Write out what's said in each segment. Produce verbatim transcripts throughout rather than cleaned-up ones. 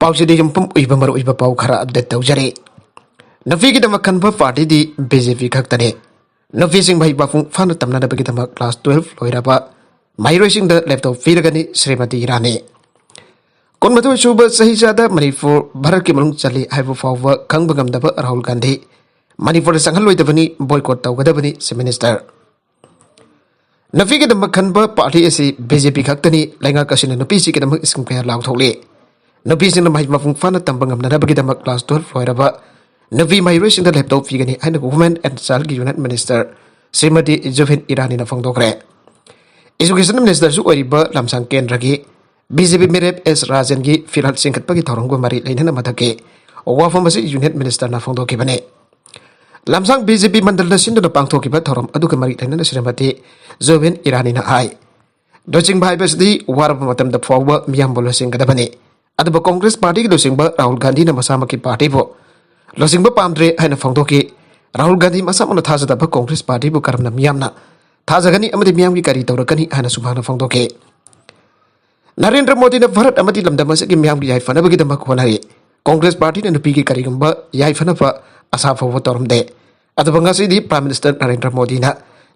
ꯍꯧꯖꯤꯛꯇꯤ ꯌꯨꯝꯐꯝ ꯑꯣꯏꯕ ꯃꯔꯨꯑꯣꯏꯕ ꯄꯥꯎ ꯈꯔ ꯑꯞꯗꯦꯠ ꯇꯧꯖꯔꯤ꯫ ꯅꯨꯄꯤꯒꯤꯗꯃꯛ ꯈꯟꯕ ꯄꯥꯔꯇꯤꯗꯤ ꯕꯤ ꯖꯦ ꯄꯤ ꯈꯛꯇꯅꯤ꯫ ꯅꯨꯄꯤꯁꯤꯡ ꯃꯍꯩ ꯃꯄꯨꯡ ꯐꯥꯅ ꯇꯝꯅꯅꯕꯒꯤꯗꯃꯛ ꯀ꯭ꯂꯥꯁ ꯇꯨꯋꯦꯜꯐ ꯂꯣꯏꯔꯕ ꯃꯍꯩꯔꯣꯏꯁꯤꯡꯗ ꯂꯦꯞꯇꯣꯞ ꯄꯤꯔꯒꯅꯤ ꯁ꯭ꯔꯤꯃꯇꯤ ꯏꯔꯥꯅꯤ꯫ ꯀꯨꯟꯃꯥꯊꯣꯏ ꯁꯨꯕ ꯆꯍꯤꯆꯥꯗ ꯃꯅꯤꯄꯨꯔ ꯚꯥꯔꯠꯀꯤ ꯃꯅꯨꯡ ꯆꯜꯂꯤ ꯍꯥꯏꯕ ꯐꯥꯎꯕ ꯈꯪꯕ ꯉꯝꯗꯕ ꯔꯥꯍꯨꯜ ꯒꯥꯟꯙꯤ ꯃꯅꯤꯄꯨꯔꯗ ꯆꯪꯍꯜꯂꯣꯏꯗꯕꯅꯤ, ꯕꯣꯏꯀꯣꯠ ꯇꯧꯒꯗꯕꯅꯤ ꯆꯤꯐ ꯃꯤꯅꯤꯁꯇꯔ꯫ ꯅꯨꯄꯤꯒꯤꯗꯃꯛ ꯈꯟꯕ ꯄꯥꯔꯇꯤ ꯑꯁꯤ ꯕꯤ ꯖꯦ ꯄꯤ ꯈꯛꯇꯅꯤ꯫ ꯂꯩꯉꯥꯛ ꯑꯁꯤꯅ ꯅꯨꯄꯤꯁꯤꯡꯒꯤꯗꯃꯛ ꯁ꯭ꯀꯤꯝ ꯀꯌꯥ ꯂꯥꯎꯊꯣꯛꯂꯤ꯫ ꯅꯨꯄꯤꯁꯤꯡꯅ ꯃꯍꯩ ꯃꯄꯨꯡ ꯐꯥꯅ ꯇꯝꯕ ꯉꯝꯅꯅꯕꯒꯤꯗꯃꯛ ꯀ꯭ꯂꯥꯁ ꯇꯨꯋꯦꯜꯐ ꯂꯣꯏꯔꯕ ꯅꯨꯄꯤ ꯃꯍꯩꯔꯣꯏꯁꯤꯡꯗ ꯂꯦꯞꯇꯣꯞ ꯄꯤꯒꯅꯤ ꯍꯥꯏꯅ ꯋꯨꯃꯦꯟ ꯑꯦꯟ ꯆꯥꯏꯜꯒꯤ ꯌꯨꯅꯤꯠ ꯃꯤꯅꯤꯁꯇꯔ ꯁ꯭ꯔꯤꯃꯇꯤ ꯖꯨꯕꯤꯟ ꯏꯔꯥꯅꯤꯅ ꯐꯣꯡꯗꯣꯛꯈ꯭ꯔꯦ꯫ ꯏꯖꯨꯀꯦꯁꯟ ꯃꯤꯅꯤꯁꯇꯔꯁꯨ ꯑꯣꯏꯔꯤꯕ ꯂꯝꯁꯥꯡ ꯀꯦꯟꯗ꯭ꯔꯒꯤ ꯕꯤ ꯖꯦ ꯄꯤ ꯃꯤꯔꯦꯞ ꯑꯦꯁ ꯔꯥꯖꯟꯒꯤ ꯐꯤꯔꯥꯜ ꯆꯤꯡꯈꯠꯄꯒꯤ ꯊꯧꯔꯝꯒ ꯃꯔꯤ ꯂꯩꯅꯅ ꯃꯊꯛꯀꯤ ꯋꯥꯐꯝ ꯑꯁꯤ ꯌꯨꯅꯤꯠ ꯃꯤꯅꯤꯁꯇꯔꯅ ꯐꯣꯡꯗꯣꯛꯈꯤꯕꯅꯤ꯫ ꯂꯝꯁꯥꯡ ꯕꯤ ꯖꯦ ꯄꯤ ꯃꯟꯗꯜꯗ ꯁꯤꯟꯗꯨꯅ ꯄꯥꯡꯊꯣꯛꯈꯤꯕ ꯊꯧꯔꯝ ꯑꯗꯨꯒ ꯃꯔꯤ ꯂꯩꯅꯅ ꯁ꯭ꯔꯤꯃꯇꯤ ꯖꯨꯕꯤꯟ ꯏꯔꯥꯅꯤꯅ ꯍꯥꯏ, ꯂꯨꯆꯤꯡꯕ ꯍꯥꯏꯕꯁꯤꯗꯤ ꯋꯥꯔꯕ ꯃꯇꯝꯗ ꯐꯥꯎꯕ ꯃꯤꯌꯥꯝꯕꯨ ꯂꯨꯆꯤꯡꯒꯗꯕꯅꯤ꯫ ꯑꯗꯨꯕꯨ ꯀꯣꯡꯒ꯭ꯔꯦꯁ ꯄꯥꯔꯇꯤꯒꯤ ꯂꯨꯆꯤꯡꯕ ꯔꯥꯍꯨꯜ ꯒꯥꯟꯙꯤꯅ ꯃꯁꯥꯃꯛꯀꯤ ꯄꯥꯔꯇꯤꯕꯨ ꯂꯨꯆꯤꯡꯕ ꯄꯥꯝꯗ꯭ꯔꯦ ꯍꯥꯏꯅ ꯐꯣꯡꯗꯣꯛꯈꯤ꯫ ꯔꯥꯍꯨꯜ ꯒꯥꯟꯙꯤ ꯃꯁꯥꯃꯛꯅ ꯊꯥꯖꯗꯕ ꯀꯣꯡꯒ꯭ꯔꯦꯁ ꯄꯥꯔꯇꯤꯕꯨ ꯀꯔꯝꯅ ꯃꯤꯌꯥꯝꯅ ꯊꯥꯖꯒꯅꯤ ꯑꯃꯗꯤ ꯃꯤꯌꯥꯝꯒꯤ ꯀꯔꯤ ꯇꯧꯔꯛꯀꯅꯤ ꯍꯥꯏꯅ ꯁꯨꯃꯥꯏꯅ ꯐꯣꯡꯗꯣꯛꯈꯤ꯫ ꯅꯔꯦꯟꯗ꯭ꯔ ꯃꯣꯗꯤꯅ ꯚꯥꯔꯠ ꯑꯃꯗꯤ ꯂꯝꯗꯝ ꯑꯁꯤꯒꯤ ꯃꯤꯌꯥꯝꯒꯤ ꯌꯥꯏꯐꯅꯕꯒꯤꯗꯃꯛ ꯍꯣꯠꯅꯔꯤ꯫ ꯀꯣꯡꯒ꯭ꯔꯦꯁ ꯄꯥꯔꯇꯤꯅ ꯅꯨꯄꯤꯒꯤ ꯀꯔꯤꯒꯨꯝꯕ ꯌꯥꯏꯐꯅꯕ ꯑꯁꯥ ꯐꯥꯎꯕ ꯇꯧꯔꯝꯗꯦ꯫ ꯑꯗꯨꯕꯨ ꯉꯁꯤꯗꯤ ꯄ꯭ꯔꯥꯏꯝ ꯃꯤꯅꯤꯁꯇꯔ ꯅꯔꯦꯟꯗ꯭ꯔ ꯃꯣꯗꯤꯅ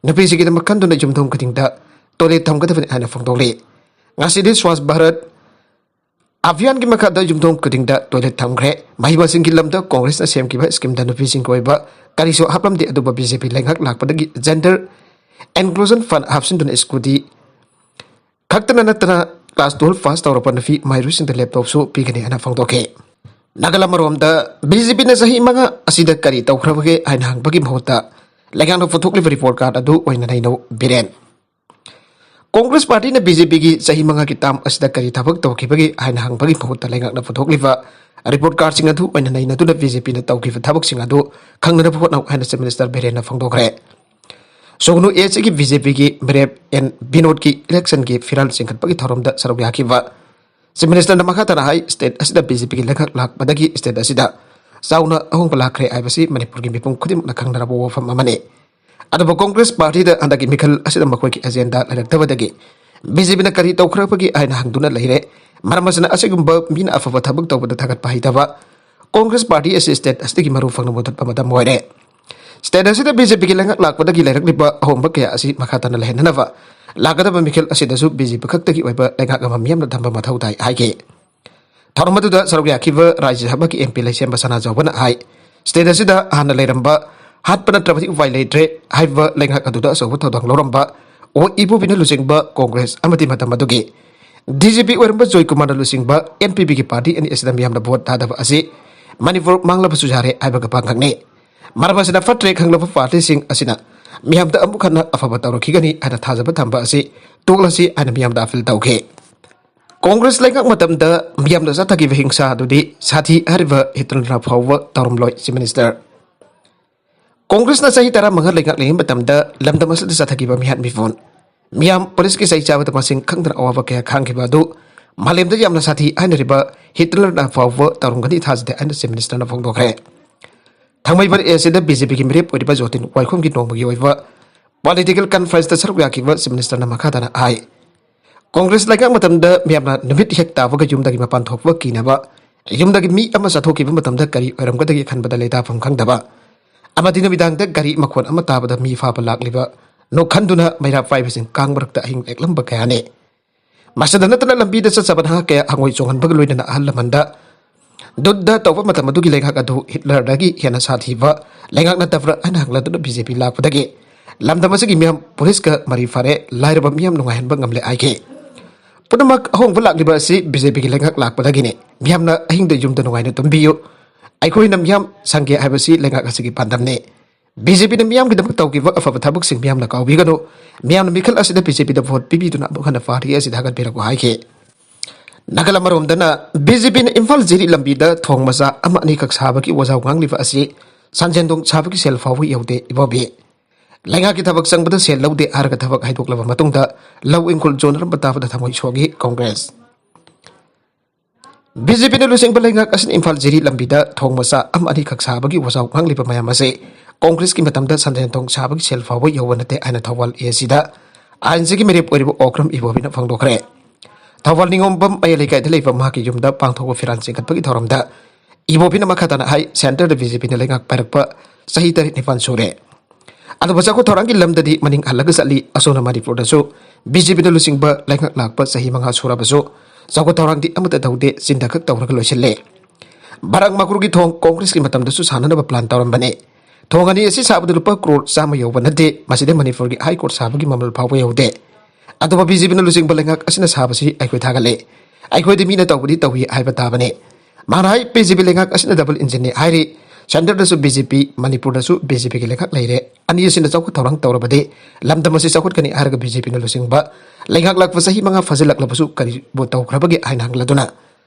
ꯅꯨꯄꯤꯁꯤꯡꯒꯤꯗꯃꯛ ꯈꯟꯗꯨꯅ ꯌꯨꯝꯊꯣꯡ ꯈꯨꯗꯤꯡꯗ ꯇꯣꯏꯂꯦꯠ ꯊꯝꯒꯗꯕꯅꯤ ꯍꯥꯏꯅ ꯐꯣꯡꯗꯣꯛꯂꯤ꯫ ꯉꯁꯤꯗꯤ ꯁ꯭ꯋꯥꯁ ꯚꯥꯔꯠ ꯑꯚꯤꯌꯥꯟꯒꯤ ꯃꯈꯥꯗ ꯌꯨꯝꯊꯣꯡ ꯈꯨꯗꯤꯡꯗ ꯇꯣꯏꯂꯦꯠ ꯊꯝꯈ꯭ꯔꯦ꯫ ꯃꯍꯩ ꯃꯁꯤꯡꯒꯤ ꯂꯝꯗ ꯀꯣꯡꯒ꯭ꯔꯦꯁꯅ ꯁꯦꯝꯈꯤꯕ ꯁ꯭ꯀꯤꯝꯗ ꯅꯨꯄꯤꯁꯤꯡꯒꯤ ꯑꯣꯏꯕ ꯀꯔꯤꯁꯨ ꯍꯥꯞꯂꯝꯗꯦ, ꯑꯗꯨꯕꯨ ꯕꯤ ꯖꯦ ꯄꯤ ꯂꯩꯉꯥꯛ ꯂꯥꯛꯄꯗꯒꯤ ꯖꯦꯟꯗꯔ ꯏꯟꯀ꯭ꯂꯨꯖꯟ ꯐꯟ ꯍꯥꯞꯆꯤꯟꯗꯨꯅ ꯁ꯭ꯀꯨꯇꯤ ꯈꯛꯇꯅ ꯅꯠꯇꯅ ꯀ꯭ꯂꯥꯁ ꯇꯨꯋꯦꯜꯐ ꯄꯥꯁ ꯇꯧꯔꯕ ꯅꯨꯄꯤ ꯃꯍꯩꯔꯣꯏꯁꯤꯡꯗ ꯂꯦꯞꯇꯣꯞꯁꯨ ꯄꯤꯒꯅꯤ ꯍꯥꯏꯅ ꯐꯣꯡꯗꯣꯛꯈꯤ꯫ ꯅꯥꯒꯥꯂꯦꯟ ꯑꯃꯔꯣꯝꯗ ꯕꯤ ꯖꯦ ꯄꯤꯅ ꯆꯍꯤ ꯃꯉꯥ ꯑꯁꯤꯗ ꯀꯔꯤ ꯇꯧꯈ꯭ꯔꯕꯒꯦ ꯍꯥꯏꯅ ꯍꯪꯕꯒꯤ ꯃꯍꯨꯠꯇ ꯂꯩꯉꯥꯛꯅ ꯄꯨꯊꯣꯛꯂꯤꯕ ꯔꯤꯄꯣꯔꯠ ꯀꯥꯔꯗ ꯑꯗꯨ ꯑꯣꯏꯅ ꯅꯩꯅꯧ ꯕꯤꯔꯦꯟ꯫ ꯀꯣꯡꯒ꯭ꯔꯦꯁ ꯄꯥꯔꯇꯤꯅ ꯕꯤ ꯖꯦ ꯄꯤꯒꯤ ꯆꯍꯤ ꯃꯉꯥꯒꯤ ꯇꯥꯝ ꯑꯁꯤꯗ ꯀꯔꯤ ꯊꯕꯛ ꯇꯧꯈꯤꯕꯒꯦ ꯍꯥꯏꯅ ꯍꯪꯕꯒꯤ ꯃꯍꯨꯠꯇ ꯂꯩꯉꯥꯛꯅ ꯄꯨꯊꯣꯛꯂꯤꯕ ꯔꯤꯄꯣꯔꯠ ꯀꯥꯔꯗꯁꯤꯡ ꯑꯗꯨ ꯑꯣꯏꯅ ꯅꯩꯅꯗꯨꯅ ꯕꯤ ꯖꯦ ꯄꯤꯅ ꯇꯧꯈꯤꯕ ꯊꯕꯛꯁꯤꯡ ꯑꯗꯨ ꯈꯪꯅꯅꯕ ꯍꯣꯠꯅꯧ ꯍꯥꯏꯅ ꯆꯤꯐ ꯃꯤꯅꯤꯁꯇꯔ ꯕꯤꯔꯦꯟꯅ ꯐꯣꯡꯗꯣꯛꯈ꯭ꯔꯦ꯫ ꯁꯨꯒꯅꯨ ꯑꯦ ꯁꯤꯒꯤ ꯕꯤ ꯖꯦ ꯄꯤꯒꯤ ꯃꯤꯔꯦꯞ ꯑꯦꯟ ꯕꯤꯅꯣꯗꯀꯤ ꯏꯂꯦꯛꯁꯟꯒꯤ ꯐꯤꯔꯥꯜ ꯆꯤꯡꯈꯠꯄꯒꯤ ꯊꯧꯔꯝꯗ ꯁꯔꯨꯛ ꯌꯥꯈꯤꯕ ꯆꯤꯐ ꯃꯤꯅꯤꯁꯇꯔꯅ ꯃꯈꯥ ꯇꯥꯅ ꯍꯥꯏ, ꯁ꯭ꯇꯦꯠ ꯑꯁꯤꯗ ꯕꯤ ꯖꯦ ꯄꯤꯒꯤ ꯂꯩꯉꯥꯛ ꯂꯥꯛꯄꯗꯒꯤ ꯁ꯭ꯇꯦꯠ ꯑꯁꯤꯗ ꯆꯥꯎꯅ ꯑꯍꯣꯡꯕ ꯂꯥꯛꯈ꯭ꯔꯦ ꯍꯥꯏꯕꯁꯤ ꯃꯅꯤꯄꯨꯔꯒꯤ ꯃꯤꯄꯨꯝ ꯈꯨꯗꯤꯡꯃꯛꯅ ꯈꯪꯅꯔꯕ ꯋꯥꯐꯝ ꯑꯃꯅꯤ꯫ ꯑꯗꯨꯕꯨ ꯀꯣꯡꯒ꯭ꯔꯦꯁ ꯄꯥꯔꯇꯤꯗ ꯍꯟꯗꯛꯀꯤ ꯃꯤꯈꯜ ꯑꯁꯤꯗ ꯃꯈꯣꯏꯒꯤ ꯑꯦꯖꯦꯟꯗꯥ ꯂꯩꯔꯛꯇꯕꯗꯒꯤ ꯕꯤ ꯖꯦ ꯄꯤꯅ ꯀꯔꯤ ꯇꯧꯈ꯭ꯔꯕꯒꯦ ꯍꯥꯏꯅ ꯍꯪꯗꯨꯅ ꯂꯩꯔꯦ꯫ ꯃꯔꯝ ꯑꯁꯤꯅ ꯑꯁꯤꯒꯨꯝꯕ ꯃꯤꯅ ꯑꯐꯕ ꯊꯕꯛ ꯇꯧꯕꯗ ꯊꯥꯒꯠꯄ ꯍꯩꯇꯕ ꯀꯣꯡꯒ꯭ꯔꯦꯁ ꯄꯥꯔꯇꯤ ꯑꯁꯤ ꯁ꯭ꯇꯦꯠ ꯑꯁꯤꯗꯒꯤ ꯃꯔꯨ ꯐꯪꯅ ꯃꯨꯊꯠꯄ ꯃꯇꯝ ꯑꯣꯏꯔꯦ꯫ ꯁ꯭ꯇꯦꯠ ꯑꯁꯤꯗ ꯕꯤ ꯖꯦ ꯄꯤꯒꯤ ꯂꯩꯉꯥꯛ ꯂꯥꯛꯄꯗꯒꯤ ꯂꯩꯔꯛꯂꯤꯕ ꯑꯍꯣꯡꯕ ꯀꯌꯥ ꯑꯁꯤ ꯃꯈꯥ ꯇꯥꯅ ꯂꯩꯍꯟꯅꯅꯕ ꯂꯥꯛꯀꯗꯕ ꯃꯤꯈꯜ ꯑꯁꯤꯗꯁꯨ ꯕꯤ ꯖꯦ ꯄꯤ ꯈꯛꯇꯒꯤ ꯑꯣꯏꯕ ꯂꯩꯉꯥꯛ ꯑꯃ ꯃꯤꯌꯥꯝꯅ ꯊꯝꯕ ꯃꯊꯧ ꯇꯥꯏ ꯍꯥꯏꯈꯤ꯫ ꯊꯧꯔꯝ ꯑꯗꯨꯗ ꯁꯔꯨꯛ ꯌꯥꯈꯤꯕ ꯔꯥꯖ꯭ꯌ ꯁꯚꯥꯒꯤ ꯑꯦꯝ ꯄꯤ ꯂꯩꯁꯦꯝꯕ ꯁꯅꯥꯖꯥꯎꯕꯅ ꯍꯥꯏ, ꯁ꯭ꯇꯦꯠ ꯑꯁꯤꯗ ꯍꯥꯟꯅ ꯂꯩꯔꯝꯕ ꯍꯥꯠꯄ ꯅꯠꯇ꯭ꯔꯕꯗꯤ ꯎꯄꯥꯏ ꯂꯩꯇ꯭ꯔꯦ ꯍꯥꯏꯕ ꯂꯩꯉꯥꯛ ꯑꯗꯨꯗ ꯑꯆꯧꯕ ꯊꯧꯗꯥꯡ ꯂꯧꯔꯝꯕ ꯑꯣ ꯏꯕꯣꯕꯤꯅ ꯂꯨꯆꯤꯡꯕ ꯀꯣꯡꯒ꯭ꯔꯦꯁ ꯑꯃꯗꯤ ꯃꯇꯝ ꯑꯗꯨꯒꯤ ꯗꯤ ꯖꯤ ꯄꯤ ꯑꯣꯏꯔꯝꯕ ꯖꯣꯏ ꯀꯨꯃꯥꯔꯅ ꯂꯨꯆꯤꯡꯕ ꯑꯦꯟ ꯄꯤ ꯄꯤꯒꯤ ꯄꯥꯔꯇꯤ ꯑꯅꯤ ꯑꯁꯤꯗ ꯃꯤꯌꯥꯝꯅ ꯚꯣꯠ ꯊꯥꯗꯕ ꯑꯁꯤ ꯃꯅꯤꯄꯨꯔ ꯃꯥꯡꯂꯕꯁꯨ ꯌꯥꯔꯦ ꯍꯥꯏꯕꯒ ꯄꯥꯡꯒꯛꯅꯤ꯫ ꯃꯔꯝ ꯑꯁꯤꯅ ꯐꯠꯇ꯭ꯔꯦ ꯈꯪꯂꯕ ꯄꯥꯔꯇꯤꯁꯤꯡ ꯑꯁꯤꯅ ꯃꯤꯌꯥꯝꯗ ꯑꯃꯨꯛ ꯍꯟꯅ ꯑꯐꯕ ꯇꯧꯔꯛꯈꯤꯒꯅꯤ ꯍꯥꯏꯅ ꯊꯥꯖꯕ ꯊꯝꯕ ꯑꯁꯤ ꯇꯣꯛꯂꯁꯤ ꯍꯥꯏꯅ ꯃꯤꯌꯥꯝꯗ ꯑꯄꯤꯜ ꯇꯧꯈꯤ꯫ ꯀꯣꯡꯒ꯭ꯔꯦꯁ ꯂꯩꯉꯥꯛ ꯃꯇꯝꯗ ꯃꯤꯌꯥꯝꯅ ꯆꯠꯊꯈꯤꯕ ꯍꯤꯡꯁꯥ ꯑꯗꯨꯗꯤ ꯁꯥꯊꯤ ꯍꯥꯏꯔꯤꯕ ꯍꯤꯠꯂꯔꯅ ꯐꯥꯎꯕ ꯇꯧꯔꯝꯂꯣꯏ, ꯆꯤꯐ ꯃꯤꯅꯤꯁꯇꯔ꯫ ꯀꯣꯡꯒ꯭ꯔꯦꯁꯅ ꯆꯍꯤ ꯇꯔꯥꯃꯉꯥ ꯂꯩꯉꯥꯛꯂꯤꯉꯩ ꯃꯇꯝꯗ ꯂꯝꯗꯝ ꯑꯁꯤꯗ ꯆꯠꯊꯈꯤꯕ ꯃꯤꯍꯥꯠ ꯃꯤꯄꯨꯟ, ꯃꯤꯌꯥꯝ ꯄꯨꯂꯤꯁꯀꯤ ꯆꯩ ꯆꯥꯕꯗ ꯃꯁꯤꯡ ꯈꯪꯗꯅ ꯑꯋꯥꯕ ꯀꯌꯥ ꯈꯥꯡꯈꯤꯕ ꯑꯗꯨ ꯃꯥꯂꯦꯝꯗ ꯌꯥꯝꯅ ꯁꯥꯊꯤ ꯍꯥꯏꯅꯔꯤꯕ ꯍꯤꯠꯂꯔꯅ ꯐꯥꯎꯕ ꯇꯧꯔꯝꯒꯅꯤ ꯊꯥꯖꯗꯦ ꯍꯥꯏꯅ ꯆꯤꯐ ꯃꯤꯅꯤꯁꯇꯔꯅ ꯐꯣꯡꯗꯣꯛꯈ꯭ꯔꯦ꯫ ꯊꯥꯡꯃꯩꯕꯟ ꯑꯦ ꯁꯤꯗ ꯕꯤ ꯖꯦ ꯄꯤꯒꯤ ꯃꯤꯔꯦꯞ ꯑꯣꯏꯔꯤꯕ ꯖꯣꯇꯤꯟ ꯋꯥꯏꯈꯣꯝꯒꯤ ꯅꯣꯡꯃꯒꯤ ꯑꯣꯏꯕ ꯄꯣꯂꯤꯇꯤꯀꯦꯜ ꯀꯟꯐꯔꯦꯟꯁꯇ ꯁꯔꯨꯛ ꯌꯥꯈꯤꯕ ꯆꯤꯐ ꯃꯤꯅꯤꯁꯇꯔꯅ ꯃꯈꯥ ꯇꯥꯅ ꯍꯥꯏ, ꯀꯣꯡꯒ꯭ꯔꯦꯁ ꯂꯩꯉꯥꯛ ꯃꯇꯝꯗ ꯃꯤꯌꯥꯝꯅ ꯅꯨꯃꯤꯠ ꯍꯦꯛ ꯇꯥꯕꯒ ꯌꯨꯝꯗꯒꯤ ꯃꯄꯥꯟ ꯊꯣꯛꯄ ꯀꯤꯅꯕ, ꯌꯨꯝꯗꯒꯤ ꯃꯤ ꯑꯃ ꯆꯠꯊꯣꯛꯈꯤꯕ ꯃꯇꯝꯗ ꯀꯔꯤ ꯑꯣꯏꯔꯝꯒꯗꯒꯦ ꯈꯟꯕꯗ ꯂꯩꯇꯥꯐꯝ ꯈꯪꯗꯕ ꯑꯃꯗꯤ ꯅꯨꯃꯤꯗꯥꯡꯗ ꯒꯥꯔꯤ ꯃꯈꯣꯟ ꯑꯃ ꯇꯥꯕꯗ ꯃꯤ ꯐꯥꯕ ꯂꯥꯛꯂꯤꯕ ꯅꯣꯛꯍꯟꯗꯨꯅ ꯃꯩꯔꯥ ꯄꯥꯏꯕꯁꯤꯡ ꯀꯥꯡ ꯃꯔꯛꯇ ꯑꯍꯤꯡ ꯂꯦꯛꯂꯝꯕ ꯀꯌꯥꯅꯤ꯫ ꯃꯁꯤꯗ ꯅꯠꯇꯅ ꯂꯝꯕꯤꯗ ꯆꯠꯆꯕ ꯅꯍꯥ ꯀꯌꯥ ꯍꯪꯉꯣꯏ ꯆꯣꯡꯍꯟꯕꯒ ꯂꯣꯏꯅꯅ ꯑꯍꯜ ꯂꯃꯟꯗ ꯗꯨꯗ ꯇꯧꯕ ꯃꯇꯝ ꯑꯗꯨꯒꯤ ꯂꯩꯉꯥꯛ ꯑꯗꯨ ꯍꯤꯠꯂꯔꯗꯒꯤ ꯍꯦꯟꯅ ꯁꯥꯊꯤꯕ ꯂꯩꯉꯥꯛ ꯅꯠꯇꯕ꯭ꯔꯥ ꯍꯥꯏꯅ ꯍꯪꯂꯗꯨꯅ ꯕꯤ ꯖꯦ ꯄꯤ ꯂꯥꯛꯄꯗꯒꯤ ꯂꯝꯗꯝ ꯑꯁꯤꯒꯤ ꯃꯤꯌꯥꯝ ꯄꯨꯂꯤꯁꯀ ꯃꯔꯤ ꯐꯔꯦ, ꯂꯥꯏꯔꯕ ꯃꯤꯌꯥꯝ ꯅꯨꯡꯉꯥꯏꯍꯟꯕ ꯉꯝꯂꯦ ꯍꯥꯏꯈꯤ꯫ ꯄꯨꯝꯅꯃꯛ ꯑꯍꯣꯡꯕ ꯂꯥꯛꯂꯤꯕ ꯑꯁꯤ ꯕꯤ ꯖꯦ ꯄꯤꯒꯤ ꯂꯩꯉꯥꯛ ꯂꯥꯛꯄꯗꯒꯤꯅꯤ꯫ ꯃꯤꯌꯥꯝꯅ ꯑꯍꯤꯡꯗ ꯌꯨꯝꯗ ꯅꯨꯡꯉꯥꯏꯅ ꯇꯨꯝꯕꯤꯌꯨ, ꯑꯩꯈꯣꯏꯅ ꯃꯤꯌꯥꯝ ꯁꯪꯒꯦ ꯍꯥꯏꯕꯁꯤ ꯂꯩꯉꯥꯛ ꯑꯁꯤꯒꯤ ꯄꯥꯟꯗꯝꯅꯤ꯫ ꯕꯤ ꯖꯦ ꯄꯤꯅ ꯃꯤꯌꯥꯝꯒꯤꯗꯃꯛ ꯇꯧꯈꯤꯕ ꯑꯐꯕ ꯊꯕꯛꯁꯤꯡ ꯃꯤꯌꯥꯝꯅ ꯀꯥꯎꯕꯤꯒꯅꯨ꯫ ꯃꯤꯌꯥꯝꯅ ꯃꯤꯈꯜ ꯑꯁꯤꯗ ꯕꯤ ꯖꯦ ꯄꯤꯗ ꯚꯣꯠ ꯄꯤꯕꯤꯗꯨꯅ ꯑꯃꯨꯛ ꯍꯟꯅ ꯄꯥꯔꯇꯤ ꯑꯁꯤꯗ ꯍꯥꯏꯒꯠꯄꯤꯔꯛꯎ ꯍꯥꯏꯈꯤ꯫ ꯅꯥꯒꯥꯂꯥꯟ ꯑꯃꯔꯣꯝꯗꯅ ꯕꯤ ꯖꯦ ꯄꯤꯅ ꯏꯝꯐꯥꯜ ꯖꯤꯔꯤ ꯂꯝꯕꯤꯗ ꯊꯣꯡ ꯃꯆꯥ ꯑꯃ ꯑꯅꯤꯈꯛ ꯁꯥꯕꯒꯤ ꯋꯥꯖꯥꯎ ꯉꯥꯡꯂꯤꯕ ꯑꯁꯤ ꯁꯟꯖꯦꯟꯊꯣꯡ ꯁꯥꯕꯒꯤ ꯁꯦꯜ ꯐꯥꯎꯕ ꯌꯧꯗꯦ ꯏꯕꯣꯕꯤ꯫ ꯂꯩꯉꯥꯛꯀꯤ ꯊꯕꯛ ꯆꯪꯕꯗ ꯁꯦꯜ ꯂꯧꯗꯦ ꯍꯥꯏꯔꯒ ꯊꯕꯛ ꯍꯥꯏꯗꯣꯛꯂꯕ ꯃꯇꯨꯡꯗ ꯂꯧ ꯏꯪꯈꯣꯜ ꯌꯣꯟꯅꯔꯝꯕ ꯇꯥꯕꯗ ꯊꯃꯣꯏ ꯁꯣꯛꯏ ꯀꯣꯡꯒ꯭ꯔꯦꯁ꯫ ꯕꯤ ꯖꯦ ꯄꯤꯅ ꯂꯨꯆꯤꯡꯕ ꯂꯩꯉꯥꯛ ꯑꯁꯤꯅ ꯏꯝꯐꯥꯜ ꯖꯤꯔꯤ ꯂꯝꯕꯤꯗ ꯊꯣꯡ ꯃꯆꯥ ꯑꯃ ꯑꯅꯤꯈꯛ ꯁꯥꯕꯒꯤ ꯋꯥꯖꯥꯎ ꯉꯥꯡꯂꯤꯕ ꯃꯌꯥꯝ ꯑꯁꯤ ꯀꯣꯡꯒ꯭ꯔꯦꯁꯀꯤ ꯃꯇꯝꯗ ꯁꯟꯖꯦꯟꯊꯣꯡ ꯁꯥꯕꯒꯤ ꯁꯦꯜ ꯐꯥꯎꯕ ꯌꯧꯕ ꯅꯠꯇꯦ ꯍꯥꯏꯅ ꯊꯧꯕꯥꯜ ꯑꯦ ꯁꯤꯗ ꯑꯥꯏꯟꯁꯤꯒꯤ ꯃꯤꯔꯦꯞ ꯑꯣꯏꯔꯤꯕ ꯑꯣꯀ꯭ꯔꯝ ꯏꯕꯣꯕꯤꯅ ꯐꯣꯡꯗꯣꯛꯈ꯭ꯔꯦ꯫ ꯊꯧꯕꯥꯜ ꯅꯤꯉꯣꯝꯕꯝ ꯃꯌꯥꯏ ꯂꯩꯀꯥꯏꯗ ꯂꯩꯕ ꯃꯍꯥꯛꯀꯤ ꯌꯨꯝꯗ ꯄꯥꯡꯊꯣꯛꯄ ꯐꯤꯔꯥꯟ ꯆꯤꯡꯈꯠꯄꯒꯤ ꯊꯧꯔꯝꯗ ꯏꯕꯣꯕꯤꯅ ꯃꯈꯥ ꯇꯥꯅ ꯍꯥꯏ, ꯁꯦꯟꯇꯔꯗ ꯕꯤ ꯖꯦ ꯄꯤꯅ ꯂꯩꯉꯥꯛ ꯄꯥꯏꯔꯛꯄ ꯆꯍꯤ ꯇꯔꯦꯠ ꯅꯤꯄꯥꯜ ꯁꯨꯔꯦ꯫ ꯑꯗꯨꯕꯨ ꯆꯥꯎꯈꯠ ꯊꯧꯔꯥꯡꯒꯤ ꯂꯝꯗꯗꯤ ꯃꯅꯤꯡ ꯍꯜꯂꯒ ꯆꯠꯂꯤ꯫ ꯑꯁꯣꯝꯅ ꯃꯅꯤꯄꯨꯔꯗꯁꯨ ꯕꯤ ꯖꯦ ꯄꯤꯅ ꯂꯨꯆꯤꯡꯕ ꯂꯩꯉꯥꯛ ꯂꯥꯛꯄ ꯆꯍꯤ ꯃꯉꯥ ꯁꯨꯔꯕꯁꯨ ꯆꯥꯎꯈꯠ ꯊꯧꯔꯥꯡꯗꯤ ꯑꯃꯠꯇ ꯇꯧꯗꯦ, ꯆꯤꯟꯗ ꯈꯛ ꯇꯧꯔꯒ ꯂꯣꯏꯁꯤꯜꯂꯦ꯫ ꯕꯔꯥꯛ ꯃꯀ꯭ꯔꯨꯒꯤ ꯊꯣꯡ ꯀꯣꯡꯒ꯭ꯔꯦꯁꯀꯤ ꯃꯇꯝꯗꯁꯨ ꯁꯥꯟꯅꯅꯕ ꯄ꯭ꯂꯥꯟ ꯇꯧꯔꯝꯕꯅꯦ꯫ ꯊꯣꯡ ꯑꯅꯤ ꯑꯁꯤ ꯁꯥꯕꯗ ꯂꯨꯄꯥ ꯀ꯭ꯔꯣꯔ ꯆꯥꯝꯃ ꯌꯧꯕ ꯅꯠꯇꯦ꯫ ꯃꯁꯤꯗ ꯃꯅꯤꯄꯨꯔꯒꯤ ꯍꯥꯏ ꯀꯣꯔꯠ ꯁꯥꯕꯒꯤ ꯃꯃꯜ ꯐꯥꯎꯕ ꯌꯧꯗꯦ꯫ ꯑꯗꯨꯕꯨ ꯕꯤ ꯖꯦ ꯄꯤꯅ ꯂꯨꯆꯤꯡꯕ ꯂꯩꯉꯥꯛ ꯑꯁꯤꯅ ꯁꯥꯕꯁꯤ ꯑꯩꯈꯣꯏ ꯊꯥꯒꯠꯂꯦ꯫ ꯑꯩꯈꯣꯏꯗꯤ ꯃꯤꯅ ꯇꯧꯕꯗꯤ ꯇꯧꯏ ꯍꯥꯏꯕ ꯇꯥꯕꯅꯦ꯫ ꯃꯥꯅ ꯍꯥꯏ, ꯕꯤ ꯖꯦ ꯄꯤ ꯂꯩꯉꯥꯛ ꯑꯁꯤꯅ ꯗꯕꯜ ꯏꯟꯖꯤꯟꯅꯤ ꯍꯥꯏꯔꯤ꯫ ꯁꯦꯟꯇꯔꯗꯁꯨ ꯕꯤ ꯖꯦ ꯄꯤ, ꯃꯅꯤꯄꯨꯔꯗꯁꯨ ꯕꯤ ꯖꯦ ꯄꯤꯒꯤ ꯂꯩꯉꯥꯛ ꯂꯩꯔꯦ꯫ ꯑꯅꯤ ꯑꯁꯤꯅ ꯆꯥꯎꯈꯠ ꯊꯧꯔꯥꯡ ꯇꯧꯔꯕꯗꯤ ꯂꯝꯗꯝ ꯑꯁꯤ ꯆꯥꯎꯈꯠꯀꯅꯤ ꯍꯥꯏꯔꯒ ꯕꯤ ꯖꯦ ꯄꯤꯅ ꯂꯨꯆꯤꯡꯕ ꯂꯩꯉꯥꯛ ꯂꯥꯛꯄ ꯆꯍꯤ ꯃꯉꯥ ꯐꯥꯖꯤꯜꯂꯛꯂꯕꯁꯨ ꯀꯔꯤꯕꯨ ꯇꯧꯈ꯭ꯔꯕꯒꯦ ꯍꯥꯏꯅ ꯍꯪꯂꯗꯨꯅ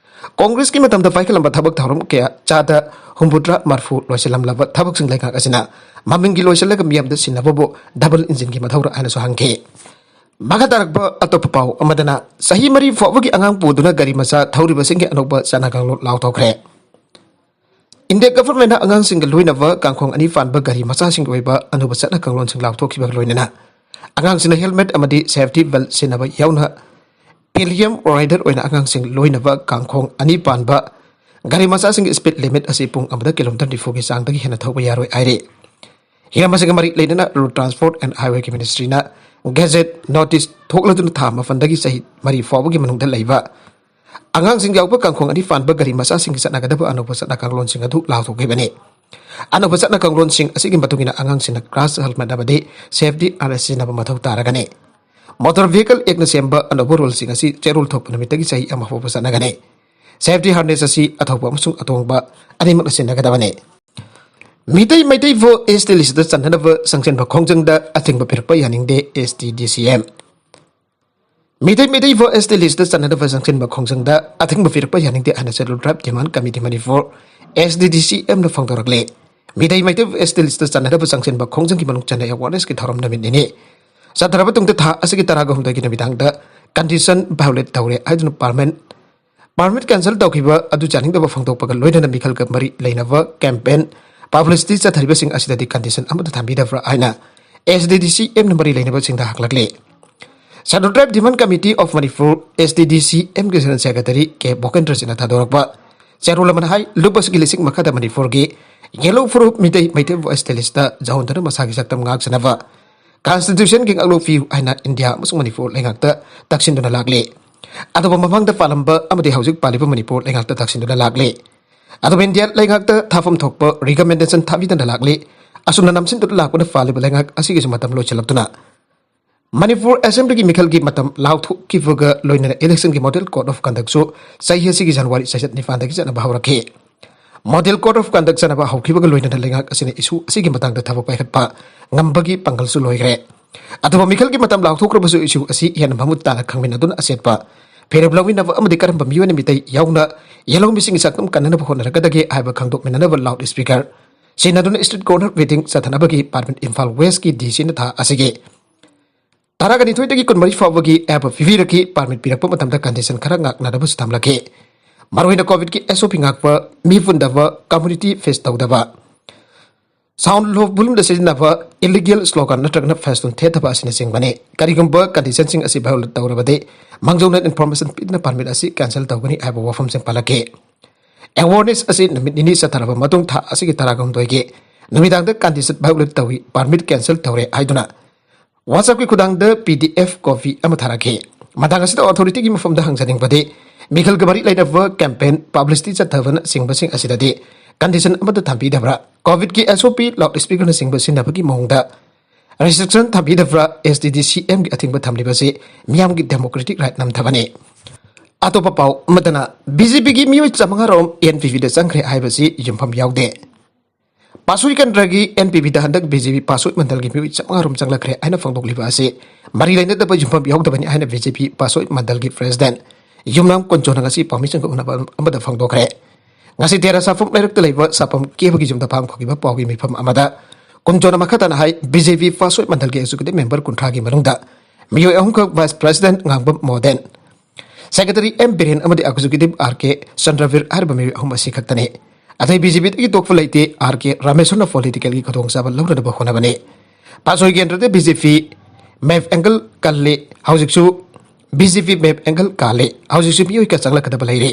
ꯀꯣꯡꯒ꯭ꯔꯦꯁꯀꯤ ꯃꯇꯝꯗ ꯄꯥꯏꯈꯠꯂꯝꯕ ꯊꯕꯛ ꯊꯧꯔꯝ ꯀꯌꯥ ꯆꯥꯗ ꯍꯨꯝꯐꯨꯇꯔꯥ ꯃꯔꯐꯨ ꯂꯣꯏꯁꯤꯜꯂꯝꯂꯕ ꯊꯕꯛꯁꯤꯡ ꯂꯩꯉꯥꯛ ꯑꯁꯤꯅ ꯃꯃꯤꯡꯒꯤ ꯂꯣꯏꯁꯤꯜꯂꯒ ꯃꯤꯌꯥꯝꯗ ꯁꯤꯟꯅꯕꯕꯨ ꯗꯕꯜ ꯏꯟꯖꯤꯟꯒꯤ ꯃꯊꯧꯔ ꯍꯥꯏꯅꯁꯨ ꯍꯪꯈꯤ꯫ ꯃꯈꯥ ꯇꯥꯔꯛꯄ ꯑꯇꯣꯞꯄ ꯄꯥꯎ ꯑꯃꯗꯅ ꯆꯍꯤ ꯃꯔꯤ ꯐꯥꯎꯕꯒꯤ ꯑꯉꯥꯡ ꯄꯨꯗꯨꯅ ꯒꯥꯔꯤ ꯃꯆꯥ ꯊꯧꯔꯤꯕꯁꯤꯡꯒꯤ ꯑꯅꯧꯕ ꯆꯠꯅ ꯀꯥꯡꯂꯣꯟ ꯂꯥꯎꯊꯣꯛꯈ꯭ꯔꯦ꯫ ꯏꯟꯗꯤꯌꯥ ꯒꯚꯔꯟꯃꯦꯟꯠꯅ ꯑꯉꯥꯡꯁꯤꯡꯒ ꯂꯣꯏꯅꯕ ꯀꯥꯡꯈꯣꯡ ꯑꯅꯤ ꯄꯥꯟꯕ ꯒꯥꯔꯤ ꯃꯆꯥꯁꯤꯡꯒꯤ ꯑꯣꯏꯕ ꯑꯅꯧꯕ ꯆꯠꯅ ꯀꯥꯡꯂꯣꯟꯁꯤꯡ ꯂꯥꯎꯊꯣꯛꯈꯤꯕꯒ ꯂꯣꯏꯅꯅ ꯑꯉꯥꯡꯁꯤꯡꯅ ꯍꯦꯜꯃꯦꯠ ꯑꯃꯗꯤ ꯁꯦꯐꯇꯤ ꯕꯦꯜꯠ ꯁꯤꯖꯤꯟꯅꯕ ꯌꯥꯎꯅ ꯄꯤꯂꯤꯌꯝ ꯔꯥꯏꯗꯔ ꯑꯣꯏꯅ ꯑꯉꯥꯡꯁꯤꯡ ꯂꯣꯏꯅꯕ ꯀꯥꯡꯈꯣꯡ ꯑꯅꯤ ꯄꯥꯟꯕ ꯒꯥꯔꯤ ꯃꯆꯥꯁꯤꯡꯒꯤ ꯁ꯭ꯄꯤꯗ ꯂꯤꯃꯤꯠ ꯑꯁꯤ ꯄꯨꯡ ꯑꯃꯗ ꯀꯤꯂꯣꯃꯤꯇꯔ ꯅꯤꯐꯨꯒꯤ ꯆꯥꯡꯗꯒꯤ ꯍꯦꯟꯅ ꯊꯧꯕ ꯌꯥꯔꯣꯏ ꯍꯥꯏꯔꯤ꯫ ꯍꯤꯔꯝ ꯑꯁꯤꯒ ꯃꯔꯤ ꯂꯩꯅꯅ ꯔꯣꯗ ꯇ꯭ꯔꯥꯟꯁꯄꯣꯔꯠ ꯑꯦꯟ ꯍꯥꯏꯋꯦꯒꯤ ꯃꯤꯅꯤꯁꯇ꯭ꯔꯤꯅ ꯒꯦꯖꯦꯠ ꯅꯣꯇꯤꯁ ꯊꯣꯛꯂꯗꯨꯅ ꯊꯥ ꯃꯥꯄꯟꯗꯒꯤ ꯆꯍꯤ ꯃꯔꯤ ꯐꯥꯎꯕꯒꯤ ꯃꯅꯨꯡꯗ ꯂꯩꯕ ꯑꯉꯥꯡꯁꯤꯡ ꯌꯥꯎꯕ ꯀꯥꯡꯈꯣꯡ ꯑꯅꯤ ꯄꯥꯟꯕ ꯒꯥꯔꯤ ꯃꯆꯥꯁꯤꯡꯒꯤ ꯆꯠꯅꯒꯗꯕ ꯑꯅꯧꯕ ꯆꯠꯅ ꯀꯥꯡꯂꯣꯟꯁꯤꯡ ꯑꯗꯨ ꯂꯥꯎꯊꯣꯛꯈꯤꯕꯅꯤ꯫ ꯑꯅꯧꯕ ꯆꯠꯅ ꯀꯥꯡꯂꯣꯟꯁꯤꯡ ꯑꯁꯤꯒꯤ ꯃꯇꯨꯡ ꯏꯟꯅ ꯑꯉꯥꯡꯁꯤꯡꯅ ꯒ꯭ꯂꯥꯁ ꯍꯦꯜꯃꯦꯠ ꯑꯃꯗꯤ ꯁꯦꯐꯇꯤ ꯑꯥꯔꯅꯦꯁ ꯁꯤꯖꯤꯟꯅꯕ ꯃꯊꯧ ꯇꯥꯔꯒꯅꯤ꯫ ꯃꯣꯇꯣꯔ ꯚꯤꯍꯤꯀꯜ ꯑꯦꯛꯅ ꯁꯦꯝꯕ ꯑꯅꯧꯕ ꯔꯨꯜꯁꯤꯡ ꯑꯁꯤ ꯆꯦꯔꯣꯜ ꯊꯣꯛꯄ ꯅꯨꯃꯤꯠꯇꯒꯤ ꯆꯍꯤ ꯑꯃ ꯐꯥꯎꯕ ꯆꯠꯅꯒꯅꯤ꯫ ꯁꯦꯐꯇꯤ ꯍꯥꯔꯅꯦꯁ ꯑꯁꯤ ꯑꯊꯧꯕ ꯑꯃꯁꯨꯡ ꯑꯇꯣꯡꯕ ꯑꯅꯤꯃꯛꯅ ꯁꯤꯖꯤꯟꯅꯒꯗꯕꯅꯤ꯫ ꯃꯤꯇꯩ ꯃꯩꯇꯩꯕꯨ ꯑꯦꯁ ꯇꯤ ꯂꯤꯁꯇ ꯆꯟꯅꯅꯕ ꯆꯪꯁꯤꯟꯕ ꯈꯣꯡꯖꯪꯗ ꯑꯊꯤꯡꯕ ꯄꯤꯔꯛꯄ ꯌꯥꯅꯤꯡꯗꯦ, ꯑꯦꯁ ꯇꯤ ꯗꯤ ꯁꯤ ꯑꯦꯝ꯫ ꯃꯤꯇꯩ ꯃꯩꯇꯩꯕꯨ ꯑꯦꯁ ꯇꯤ ꯂꯤꯁꯇ ꯆꯟꯅꯅꯕ ꯆꯪꯁꯤꯟꯕ ꯈꯣꯡꯖꯪꯗ ꯑꯊꯤꯡꯕ ꯄꯤꯔꯛꯄ ꯌꯥꯅꯤꯡꯗꯦ ꯍꯥꯏꯅ ꯁꯦꯗꯨꯜ ꯇ꯭ꯔꯥꯏꯕ ꯗꯤꯃꯥꯟ ꯀꯃꯤꯇꯤ ꯃꯅꯤꯄꯨꯔ, ꯑꯦꯁ ꯗꯤ ꯗꯤ ꯁꯤ ꯑꯦꯝꯅ ꯐꯣꯡꯗꯣꯔꯛꯂꯦ꯫ ꯃꯤꯇꯩ ꯃꯩꯇꯩꯕꯨ ꯑꯦꯁ ꯇꯤ ꯂꯤꯁꯇ ꯆꯟꯅꯅꯕ ꯆꯪꯁꯤꯟꯕ ꯈꯣꯡꯖꯪꯒꯤ ꯃꯅꯨꯡ ꯆꯟꯅ ꯑꯦꯋꯥꯔꯅꯦꯁꯀꯤ ꯊꯧꯔꯝ ꯅꯨꯃꯤꯠ ꯅꯤꯅꯤ ꯆꯠꯊꯔꯕ ꯇꯨꯡꯗ ꯊꯥ ꯑꯁꯤꯒꯤ ꯇꯔꯥꯒ ꯍꯨꯝꯗꯣꯏꯒꯤ ꯅꯨꯃꯤꯗꯥꯡꯗ ꯀꯟꯗꯤꯁꯟ ꯚꯥꯏꯑꯣꯂꯦꯠ ꯇꯧꯔꯦ ꯍꯥꯏꯗꯨꯅ ꯄꯥꯔꯃꯦꯟ ꯄꯥꯔꯃꯤꯠ ꯀꯦꯟꯁꯦꯜ ꯇꯧꯈꯤꯕ ꯑꯗꯨ ꯌꯥꯅꯤꯡꯗꯕ ꯐꯣꯡꯗꯣꯛꯄꯒ ꯂꯣꯏꯅꯅ ꯃꯤꯈꯜꯒ ꯃꯔꯤ ꯂꯩꯅꯕ ꯀꯦꯝꯄꯦꯟ ꯄꯕ꯭ꯂꯤꯁꯤꯇꯤ ꯆꯠꯊꯔꯤꯕꯁꯤꯡ ꯑꯁꯤꯗꯗꯤ ꯀꯟꯗꯤꯁꯟ ꯑꯃꯠꯇ ꯊꯝꯕꯤꯗꯕ꯭ꯔꯥ ꯍꯥꯏꯅ ꯑꯦꯁ ꯗꯤ ꯗꯤ ꯁꯤ ꯑꯦꯝꯅ ꯃꯔꯤ ꯂꯩꯅꯕꯁꯤꯡꯗ ꯍꯪꯂꯛꯂꯤ꯫ Scheduled Tribe Demand Committee of Manipur, S T D C M ꯒꯤ General Secretary ꯀꯦ ꯚꯣꯀꯦꯟꯗ꯭ꯔ ꯁꯤꯡꯅ ꯊꯥꯗꯣꯔꯛꯄ ꯆꯦꯔꯣꯜ ꯑꯃꯅ ꯍꯥꯏ, ꯂꯨꯞ ꯑꯁꯤꯒꯤ ꯂꯤꯁꯤꯡ ꯃꯈꯥꯗ ꯃꯅꯤꯄꯨꯔꯒꯤ ꯌꯦꯜꯂꯣ ꯐꯨꯔꯨꯞ ꯃꯤꯇꯩ, ꯃꯩꯇꯩꯕꯨ ꯑꯦꯁ ꯇꯦꯂꯤꯁꯇ ꯖꯍꯣꯟꯗꯨꯅ ꯃꯁꯥꯒꯤ ꯁꯛꯇꯝ ꯉꯥꯛ ꯁꯦꯟꯅꯕ, ꯀꯟꯁꯇꯤꯇ꯭ꯌꯨꯁꯟꯒꯤ ꯉꯥꯛꯂꯣꯛ ꯄꯤꯌꯨ ꯍꯥꯏꯅ ꯏꯟꯗꯤꯌꯥ ꯑꯃꯁꯨꯡ ꯃꯅꯤꯄꯨꯔ ꯂꯩꯉꯥꯛꯇ ꯇꯛꯁꯤꯟꯗꯨꯅ ꯂꯥꯛꯂꯤ꯫ ꯑꯗꯨꯕꯨ ꯃꯃꯥꯡꯗ ꯄꯥꯜꯂꯝꯕ ꯑꯃꯗꯤ ꯍꯧꯖꯤꯛ ꯄꯥꯜꯂꯤꯕ ꯃꯅꯤꯄꯨꯔ ꯂꯩꯉꯥꯛꯇ ꯇꯛꯁꯤꯟꯗꯨꯅ ꯂꯥꯛꯂꯤ꯫ ꯑꯗꯨꯕꯨ ꯏꯟꯗꯤꯌꯥ ꯂꯩꯉꯥꯛꯇ ꯊꯥꯐꯝ ꯊꯣꯛꯄ ꯔꯤꯀꯃꯦꯟꯗꯦꯁꯟ ꯊꯥꯕꯤꯗꯅ ꯂꯥꯛꯂꯤ꯫ ꯑꯁꯨꯝꯅ ꯅꯝꯁꯤꯟꯗꯨꯅ ꯂꯥꯛꯄꯅ ꯄꯥꯜꯂꯤꯕ ꯂꯩꯉꯥꯛ ꯑꯁꯤꯒꯤꯁꯨ ꯃꯇꯝ ꯂꯣꯏꯁꯤꯜꯂꯛꯇꯨꯅ ꯃꯅꯤꯄꯨꯔ ꯑꯦꯁꯦꯝꯕ꯭ꯂꯤꯒꯤ ꯃꯤꯈꯜꯒꯤ ꯃꯇꯝ ꯂꯥꯎꯊꯣꯛꯈꯤꯕꯒ ꯂꯣꯏꯅꯅ ꯏꯂꯦꯛꯁꯟꯒꯤ ꯃꯣꯗꯦꯜ ꯀꯣꯗ ꯑꯣꯐ ꯀꯟꯗꯛꯁꯨ ꯆꯍꯤ ꯑꯁꯤꯒꯤ ꯖꯅꯋꯥꯔꯤ ꯆꯩꯆꯠ ꯅꯤꯄꯥꯟꯗꯒꯤ ꯆꯠꯅꯕ ꯍꯧꯔꯛꯈꯤ꯫ ꯃꯣꯗꯦꯜ ꯀꯣꯗ ꯑꯣꯐ ꯀꯟꯗꯛ ꯆꯠꯅꯕ ꯍꯧꯈꯤꯕꯒ ꯂꯣꯏꯅꯅ ꯂꯩꯉꯥꯛ ꯑꯁꯤꯅ ꯏꯁꯨ ꯑꯁꯤꯒꯤ ꯃꯇꯥꯡꯗ ꯊꯕꯛ ꯄꯥꯏꯈꯠꯄ ꯉꯝꯕꯒꯤ ꯄꯥꯡꯒꯜꯁꯨ ꯂꯣꯏꯈ꯭ꯔꯦ꯫ ꯑꯗꯨꯕꯨ ꯃꯤꯈꯜꯒꯤ ꯃꯇꯝ ꯂꯥꯎꯊꯣꯛꯈ꯭ꯔꯕꯁꯨ ꯏꯁꯨ ꯑꯁꯤ ꯍꯦꯟꯅ ꯃꯃꯨꯠ ꯇꯥꯅ ꯈꯪꯃꯤꯟꯅꯗꯨꯅ ꯑꯆꯦꯠꯄ ꯐꯤꯔꯦꯞ ꯂꯧꯃꯤꯟꯅꯕ ꯑꯃꯗꯤ ꯀꯔꯝꯕ ꯃꯤꯑꯣꯏꯅ ꯃꯤꯇꯩ ꯌꯥꯎꯅ ꯌꯦꯜꯍꯧꯃꯤꯁꯤꯡꯒꯤ ꯁꯛꯇꯝ ꯀꯟꯅꯅꯕ ꯍꯣꯠꯅꯔꯛꯀꯗꯒꯦ ꯍꯥꯏꯕ ꯈꯪꯗꯣꯛꯃꯤꯟꯅꯅꯕ ꯂꯥꯎꯗ ꯁ꯭ꯄꯤꯀꯔ ꯁꯤꯖꯤꯟꯅꯗꯨꯅ ꯁ꯭ꯇ꯭ꯔꯤꯠ ꯀꯣꯔꯅꯔ ꯃꯤꯇꯤꯡ ꯆꯠꯊꯅꯕꯒꯤ ꯄꯥꯔꯃꯤꯠ ꯏꯝꯐꯥꯜ ꯋꯦꯁꯀꯤ ꯗꯤ ꯁꯤꯅ ꯊꯥ ꯑꯁꯤꯒꯤ ꯇꯔꯥꯒ ꯅꯤꯊꯣꯏꯗꯒꯤ ꯀꯨꯟꯃꯔꯤ ꯐꯥꯎꯕꯒꯤ ꯑꯦꯞ ꯄꯤꯕꯤꯔꯛꯈꯤ꯫ ꯄꯥꯔꯃꯤꯠ ꯄꯤꯔꯛꯄ ꯃꯇꯝꯗ ꯀꯟꯗꯤꯁꯟ ꯈꯔ ꯉꯥꯛꯅꯅꯕꯁꯨ ꯊꯝꯂꯛꯈꯤ꯫ ꯃꯔꯨꯑꯣꯏꯅ ꯀꯣꯚꯤꯗꯀꯤ ꯑꯦꯁ ꯑꯣ ꯄꯤ ꯉꯥꯛꯄ, ꯃꯤ ꯄꯨꯟꯗꯕ, ꯀꯝꯃ꯭ꯌꯨꯅꯤꯇꯤ ꯐꯦꯁ ꯇꯧꯗꯕ, ꯁꯥꯎꯟ ꯂꯣ ꯚꯣꯂꯨꯝꯗ ꯁꯤꯖꯤꯟꯅꯕ, ꯏꯂꯤꯒꯦꯜ ꯁ꯭ꯂꯣꯒꯥꯟ ꯅꯠꯇ꯭ꯔꯒꯅ ꯐꯦꯁꯇꯨꯟ ꯊꯦꯠꯊꯕ ꯑꯁꯤꯅꯆꯤꯡꯕꯅꯤ꯫ ꯀꯔꯤꯒꯨꯝꯕ ꯀꯟꯗꯤꯁꯟꯁꯤꯡ ꯑꯁꯤ ꯚꯥꯏꯑꯣꯂꯦꯠ ꯇꯧꯔꯕꯗꯤ ꯃꯥꯡꯖꯧꯅꯅ ꯏꯟꯐꯣꯔꯃꯦꯁꯟ ꯄꯤꯗꯨꯅ ꯄꯥꯔꯃꯤꯠ ꯑꯁꯤ ꯀꯦꯟꯁꯦꯜ ꯇꯧꯒꯅꯤ ꯍꯥꯏꯕ ꯋꯥꯐꯝꯁꯤꯡ ꯄꯜꯂꯛꯈꯤ꯫ ꯑꯦꯋꯥꯔꯅꯦꯁ ꯑꯁꯤ ꯅꯨꯃꯤꯠ ꯅꯤꯅꯤ ꯆꯠꯊꯔꯕ ꯃꯇꯨꯡ ꯊꯥ ꯑꯁꯤꯒꯤ ꯇꯔꯥꯍꯨꯝꯗꯣꯏꯒꯤ ꯅꯨꯃꯤꯗꯥꯡꯗ ꯀꯟꯗꯤꯁꯟ ꯚꯥꯏꯑꯣꯂꯦꯠ ꯇꯧꯏ, ꯄꯥꯔꯃꯤꯠ ꯀꯦꯟꯁꯦꯜ ꯇꯧꯔꯦ ꯍꯥꯏꯗꯨꯅ WhatsApp-ꯀꯤ ꯈꯨꯊꯥꯡꯗ P D F copy ꯑꯃ ꯊꯥꯔꯛꯈꯤ꯫ ꯃꯇꯥꯡ ꯑꯁꯤꯗ ꯑꯣꯊꯣꯔꯤꯇꯤꯒꯤ ꯃꯐꯝꯗ ꯍꯪꯖꯅꯤꯡꯕꯗꯤ, ꯃꯤꯈꯜꯒ ꯃꯔꯤ ꯂꯩꯅꯕ ꯀꯦꯝꯄꯦꯟ, ꯄꯕ꯭ꯂꯤꯁꯤꯇꯤ ꯆꯠꯊꯕꯅꯆꯤꯡꯕꯁꯤꯡ ꯑꯁꯤꯗꯗꯤ ꯀꯟꯗꯤꯁꯟ ꯑꯃꯠꯇ ꯊꯝꯕꯤꯗꯕ꯭ꯔꯥ? ꯀꯣꯚꯤꯗꯀꯤ ꯑꯦꯁ ꯑꯣ ꯄꯤ ꯂꯥꯎꯗ ꯁ꯭ꯄꯤꯀꯔꯅꯆꯤꯡꯕ ꯁꯤꯖꯤꯟꯅꯕꯒꯤ ꯃꯑꯣꯡꯗ ꯔꯦꯁꯇ꯭ꯔꯤꯛꯁꯟ ꯊꯝꯕꯤꯗꯕ꯭ꯔꯥ? ꯑꯦꯁ ꯇꯤ ꯗꯤ ꯁꯤ ꯑꯦꯝꯒꯤ ꯑꯊꯤꯡꯕ ꯊꯝꯂꯤꯕꯁꯤ ꯃꯤꯌꯥꯝꯒꯤ ꯗꯦꯃꯣꯀ꯭ꯔꯦꯇꯤꯛ ꯔꯥꯏꯠ ꯅꯝꯊꯕꯅꯤ꯫ ꯑꯇꯣꯞꯄ ꯄꯥꯎ ꯑꯃꯗꯅ, ꯕꯤ ꯖꯦ ꯄꯤꯒꯤ ꯃꯤꯑꯣꯏ ꯆꯥꯃꯉꯥ ꯔꯣꯝ ꯑꯦꯟ ꯄꯤ ꯄꯤꯗ ꯆꯪꯈ꯭ꯔꯦ ꯍꯥꯏꯕꯁꯤ ꯌꯨꯝꯐꯝ ꯌꯥꯎꯗꯦ꯫ ꯄꯥꯁꯣꯏ ꯀꯦꯟꯗ꯭ꯔꯒꯤ ꯑꯦꯟ ꯄꯤ ꯄꯤꯗ ꯍꯟꯗꯛ ꯕꯤ ꯖꯦ ꯄꯤ ꯄꯥꯁꯣꯏ ꯃꯟꯗꯜꯒꯤ ꯃꯤꯑꯣꯏ ꯆꯥꯃꯉꯥ ꯔꯣꯝ ꯆꯪꯂꯛꯈ꯭ꯔꯦ ꯍꯥꯏꯅ ꯐꯣꯡꯗꯣꯛꯂꯤꯕ ꯑꯁꯤ ꯃꯔꯤ ꯂꯩꯅꯗꯕ ꯌꯨꯝꯐꯝ ꯌꯥꯎꯗꯕꯅꯤ ꯍꯥꯏꯅ ꯕꯤ ꯖꯦ ꯄꯤ ꯄꯥꯁꯣꯏ ꯃꯟꯗꯜꯒꯤ ꯄ꯭ꯔꯦꯁꯤꯗꯦꯟ ꯌꯨꯝꯅꯥꯝ ꯀꯨꯟꯖꯣꯅ ꯉꯁꯤ ꯄꯥꯎꯃꯤꯁꯤꯡꯒ ꯎꯅꯕ ꯑꯃꯗ ꯐꯣꯡꯗꯣꯛꯈ꯭ꯔꯦ꯫ ꯉꯁꯤ ꯇꯦꯔꯥ ꯁꯥꯐꯝ ꯂꯩꯔꯛꯇ ꯂꯩꯕ ꯁꯥꯐꯝ ꯀꯦꯕꯒꯤ ꯌꯨꯝꯗ ꯄꯥꯡꯊꯣꯛꯈꯤꯕ ꯄꯥꯎꯒꯤ ꯃꯤꯐꯝ ꯑꯃꯗ ꯀꯨꯟꯖꯣꯅ ꯃꯈꯥ ꯇꯥꯅ ꯍꯥꯏ, ꯕꯤ ꯖꯦ ꯄꯤ ꯄꯥꯁꯣꯏ ꯃꯟꯗꯜꯒꯤ ꯑꯦꯛꯖꯤꯀ꯭ꯌꯨꯇꯤꯚ ꯃꯦꯝꯕꯔ ꯀꯨꯟꯊ꯭ꯔꯥꯒꯤ ꯃꯅꯨꯡꯗ ꯃꯤꯑꯣꯏ ꯑꯍꯨꯝꯈꯛ, vice president Ngangbam Moden, secretary M Biren ꯑꯃꯗꯤ ꯑꯦꯛꯖꯤꯀ꯭ꯌꯨꯇꯤꯚ ꯑꯥꯔ ꯀꯦ ꯆꯟꯗ꯭ꯔꯕꯤꯔ ꯍꯥꯏꯔꯤꯕ ꯃꯤꯑꯣꯏ ꯑꯍꯨꯝ ꯑꯁꯤ ꯈꯛꯇꯅꯤ꯫ ꯑꯇꯩ ꯕꯤ ꯖꯦ ꯄꯤꯗꯒꯤ ꯇꯣꯛꯄ ꯂꯩꯇꯦ꯫ ꯑꯥꯔ ꯀꯦ ꯔꯥꯃꯦꯁꯣꯔꯅ ꯄꯣꯂꯤꯇꯤꯀꯦꯜꯒꯤ ꯈꯨꯗꯣꯡꯆꯥꯕ ꯂꯧꯅꯅꯕ ꯍꯣꯠꯅꯕꯅꯤ꯫ ꯄꯥꯁꯣꯏ ꯀꯦꯟꯗ꯭ꯔꯗ ꯕꯤ ꯖꯦ ꯄꯤ ꯃꯦꯞ ꯑꯦꯡꯒꯜ ꯀꯜꯂꯤ꯫ ꯍꯧꯖꯤꯛꯁꯨ ꯕꯤ ꯖꯦ ꯄꯤ ꯃꯦꯞ ꯑꯦꯡꯒꯜ ꯀꯥꯜꯂꯤ꯫ ꯍꯧꯖꯤꯛꯁꯨ ꯃꯤꯑꯣꯏ ꯀꯌꯥ ꯆꯪꯂꯛꯀꯗꯕ ꯂꯩꯔꯤ꯫